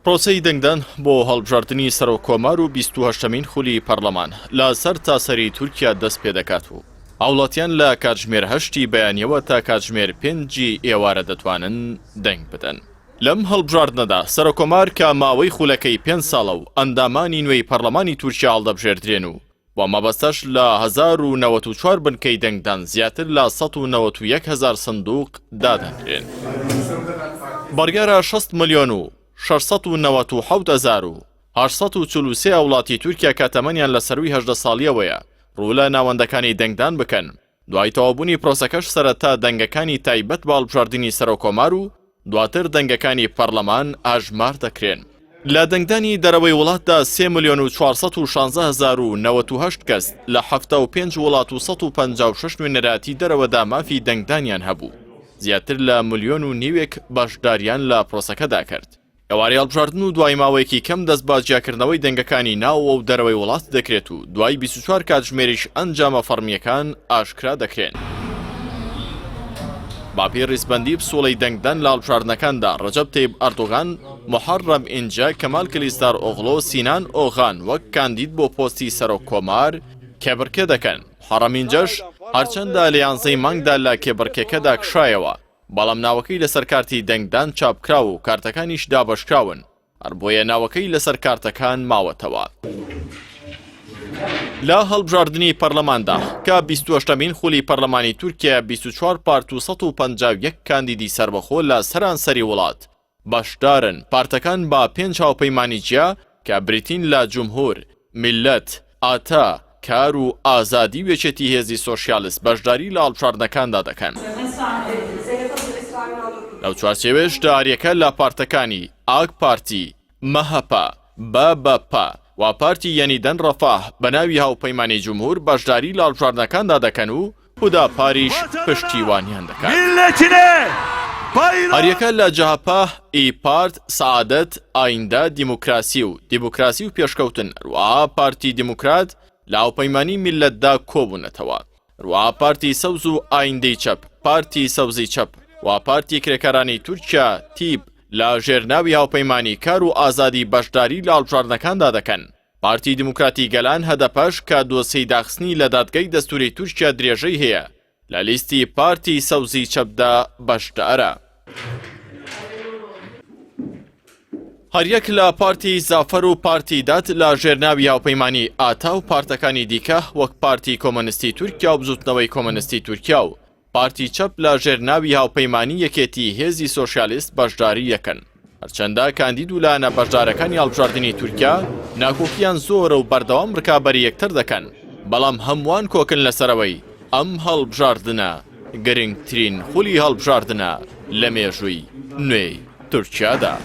پرۆسەی دەنگدان بۆ هەڵبژاردنی سەرۆک کۆمار و 28مین خولی پەرلەمان لە سەرتاسەری تورکیا دەست پێدەکات و هاوڵاتیان لە کاتژمێر هەشتی بەیانیەوە تا کاتژمێر پێنجی ئێوارە دەتوانن دەنگ بدەن. لەم هەڵبژاردنەدا سەرۆککۆمار کە ماوەی خولەکەی پێنج ساڵە و ئەندامانی نوێی پەرلەمانی تورکیا هەڵدەبژێردرێن و بۆ مەبەستەش لە 1094 بنکەی دەنگدان زیاتر لە 191 هەزار سندوق دادەنرێن. بڕیارە 60 ملیۆن و 697 هەزار و 843 هاوڵاتی تورکیا کە تەمەنیان لە سەرووی 18 ساڵیەوەیە ڕوو لە ناوەندەکانی دەنگدان بکەن. دوای تەواوبوونی پرۆسەکەش سەرەتا دەنگەکانی تایبەت بە هەڵبژاردنی سەرۆککۆمار و دواتر دەنگەکانی پەرلەمان ئەژمار دەکرێن. لە دەنگدانی دەرەوەی وڵاتدا سێ ملیۆن و 416 هەزار و 98 کەس لە 75 وڵات و 156 نوێنەرایەتی دەرەوەدا مافی دەنگدانیان هەبوو، زیاتر لە ملیۆن و نیوێک بەشداریان لە پرۆسەکەدا کرد. ئێوارەی هەڵبژاردن و دوای ماوەیەکی کەم دەست بە جیاکردنەوەی دەنگەکانی ناوەوە و دەرەوەی وڵات دەکرێت و دوای 24 کاتژمێریش ئەنجامە فەڕمییەکان ئاشکرا دەکرێن. بەپێی ڕیزبەندی پسوڵەی دەنگدان لە هەڵبژاردنەکاندا ڕەجەب تەیب ئەردۆغان، موحەڕەم ئینجە، کەمال کلیچدار ئۆغلۆ، سینان ئۆغان وەک کاندید بۆ پۆستی سەرۆک کۆمار کێبڕکێ دەکەن. موحەڕەم ئینجەش هەرچەندە لە یانزەی مانگدا لە کێبڕکێکەدا کشایەوە، بەڵام ناوەکەی لەسەر کارتی دەنگدان چاپکراو و کارتەکانیش دابەشکراون، هەر بۆیە ناوەکەی لەسەر کارتەکان ماوەتەوە. لە هەڵبژاردنی پەرلەماندا کە بیست و هەشتەمین خولی پەرلەمانی تورکیایە 24 پارت و 151 کاندیدی سەربەخۆ لە سەرانسەری وڵات بەشدارن، پارتەکان بە پێنج هاوپەیمانی جیا کە بریتین لە جمهور، میللەت، ئاتا، کار و ئازادی و یەکێتی هێزی سۆشیالست بەشداری لە هەڵبژاردنەکاندا دەکەن. لەو چوارچێوەیەشدا هەریەکە لە پارتەکانی، ئاک پارتی، مەهەپە، بەبەپە، و پارتی یەنیدەن ڕەفاه بە ناوی هاوپەیمانی جمهور بەشداری لە هەڵبژاردنەکاندا دەکەن و هوداپاریش پشتیوانیان دەکات. هەریەکە لە جەهەپە، ئیی پارت، سەعادەت، ئایندە، دیموکراسی و دیموکراسی و پێشکەوتن، هەروەها پارتی دیموکرات لە هاوپەیمانی میللەتدا کۆبوونەتەوە. هەروەها پارتی سەوز و ئایندەی چەپ، پارتی سەوزی چەپ، و پارتی کرێکارانی تورکیا، تیپ، لە ژێر ناوی هاوپەیمانی کار و ئازادی بەشداری لە هەڵبژاردنەکاندا دەکەن. پارتی دیموکراتی گەلان هەدەپەش کە دۆسیەی داخستنی لە دادگای دەستوری تورکیا درێژەی هەیە لە لیستی پارتی سەوزی چەپدا بەشدارە. هەریەک لە پارتی زافەر و پارتی داد لە ژێر ناوی هاوپەیمانی ئاتا و پارتەکانی دیکە وەک پارتی کۆمۆنیستی تورکیا و بزوتنەوەی کۆمۆنیستی تورکیا و پارتی چەپ لە ژێر ناوی هاوپەیمانی یەکێتی هێزی سۆشیالیست بەشداری دەکەن. هەرچەندە کاندید و لایەنە بەشدارەکانی هەڵبژاردنی تورکیا ناکۆکییان زۆرە و بەردەوام ڕکابەری یەکتر دەکەن، بەڵام هەمووان کۆکن لەسەرئەوەی ئەم هەڵبژاردنە گرنگترین خولی هەڵبژاردنە لە مێژووی نوێی تورکیادا.